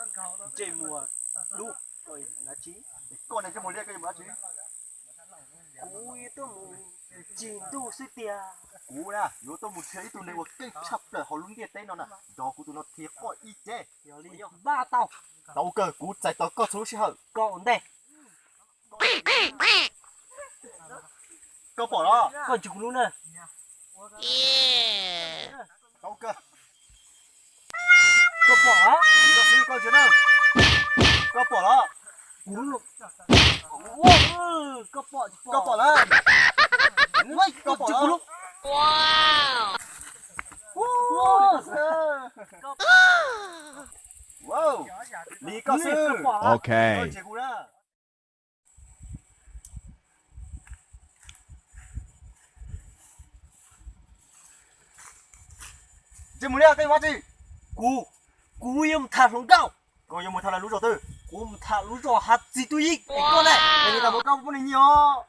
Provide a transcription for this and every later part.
Ntsej muag dub, koj yuav mus dab tsi? Koj ne, ntsej muag liab, koj yuav mus dab tsi? Kuv yuav tuaj mus tsim ntuj xwb tiag. Kuv na, yuav tuaj mus nrhiav ib tug neeg uas keej tshaj plaws hauv lub ntiaj teb no na, nrog kuv tus no thiaj qoj ib ce. Yog li, npaj tau. Tau kawg, kuv txais tos koj txhua lub sij hawm. Koj ua ntej. Koj pom los? Koj ntsia kuv lub na. Tau kawg. Koj pom los? Koj xwb, koj ntsia na. Koj pom los? Kuv lub. Koj pom, koj pom los? Koj pom los? Wow, li koj xwb. Ok. Koj ntsia kuv na. Ntsej muag liab, koj yuav mus dab tsi? Kuv, kuv yuav mus tham hluas nkauj. Koj yuav mus tham lawv lub zos twg? Kuv mus tham lub zos Hav Txiv Tub Yeej. Es koj ne? Es nws tas npaum koj poj niam nyiam os.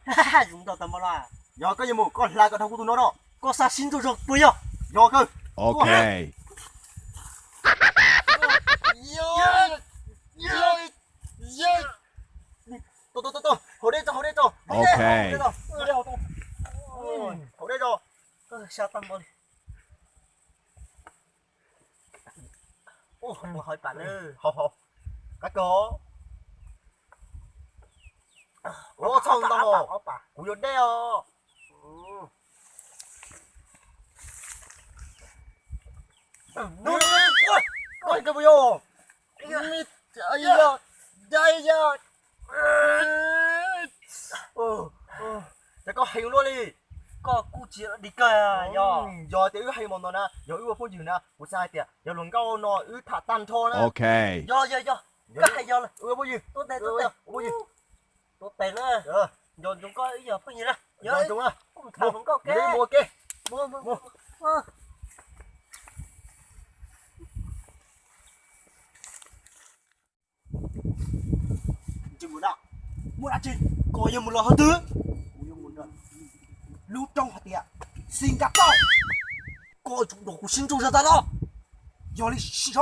Zoo nraug tas npaum los? Yog koj yuav mus, koj hla kom dhau kuv tus no no. Koj xav sib ntsib zoo puas yog? Yog kawg. Ok. Tau, tau, tau, tau, hauv dej tso, hauv dej tso. Ok. Hauv dej tso. Hauv dej tso. Sab tag npaum li. Ua hauv pam na. Hauv, hauv. Qab kawg. Ua txhob ntau os. Kuv yuav dej os. Koj, koj puas yog? Ces koj hais luaj li. Koj kuj tsis di kawg yog. Yog tias wb hais mos no na, yog wb ua phooj ywg na, kuv xav hais tias yog hluas nkauj no wb tham tag nrho na. Yog, yog, yog. Koj hais yog lawm. Wb ua phooj ywg. Tuab tes, tuab tes. Wb ua phooj ywg. Tuab tes na. Nco ntsoov koj wb yog phooj ywg na. Nco ntsoov na. Kuj tham hluas nkauj kev. Mus ua ke. Mus, mus. Ntsej muag dab, muaj dab tsi? Koj yuav mus los hauv twg? Kuv yuav mus lub roob hais tias Singapore. Koj yuav tsum nrog kuv sib ntsib zaj tas los. Yog li sim seb.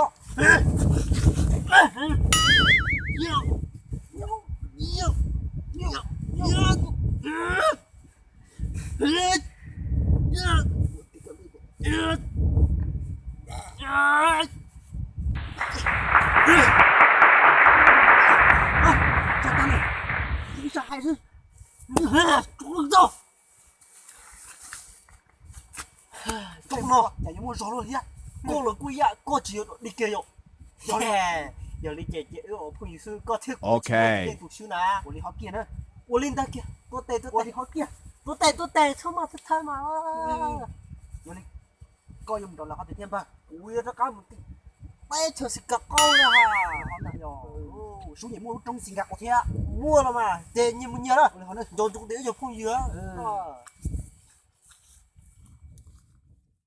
Tso tas na, ib sab hais xwb. Tso, tso. Koj no cas yuav muaj zog luaj thiab. Koj los kuj ib yam, koj tsis yog di kiag yom. Yog li ces ces wb ua phooj ywg xwb, koj thiab kuv tsis muaj tej tus swb na. Ua li ho kiag na. Ua li ntag kiag, tuab tes, tuab tes, ho kiag. Tuab tes, tuab tes, txhob mas txhawj mas. Yog li koj yuav mus nrog lawv qhov twg thiab npawg? Kuv yuav rov qab mus tim teb chaws Singapore na. Sub nyiam muaj lub roob Singapore thiab. Muaj los mas ces nyias mus nyias na. Nco ntsoov tias wb yog phooj ywg.